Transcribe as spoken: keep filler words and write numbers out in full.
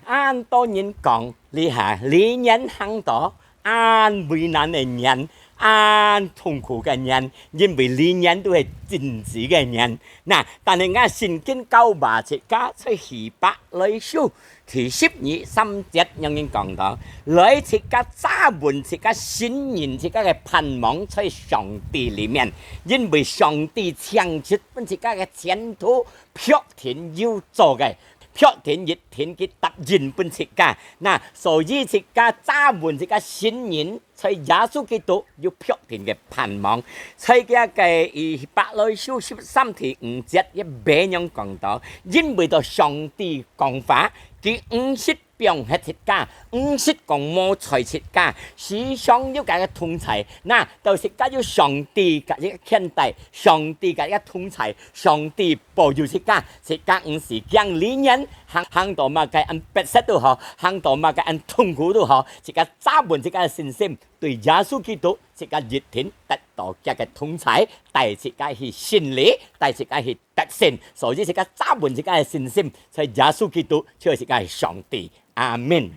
恁多人講，這下這年行到恁為難个年，恁痛苦个年，因為這年都係禁止个年。那，但係𠊎聖經教話自家在希伯來書第十二三節樣人講到，來自家揸穩自家信任自家个盼望在上帝裡面，因為上帝請出分自家个前途，必定有做个，必定一定佢答應分自家。那，所以自家揸穩自家信任，在耶穌基督有必定个盼望。在佢个希伯來書十三第五節，也恁樣講到，因為到上帝講話，佢毋識放忒自家，毋識講無睬自家，時常有佢个同在。那，到自家有上帝个一个牽帶，上帝个一个同在，上帝保佑自家，自家毋使驚這年行，行到麼个恁逼塞都好，行到麼个恁痛苦都好，自家揸穩自家个信心，對耶穌基督，自家一定得到佢个同在，帶自家去勝利，帶自家去得勝。所以自家揸穩自家个信心，在耶穌基督就係自家个上帝。阿們。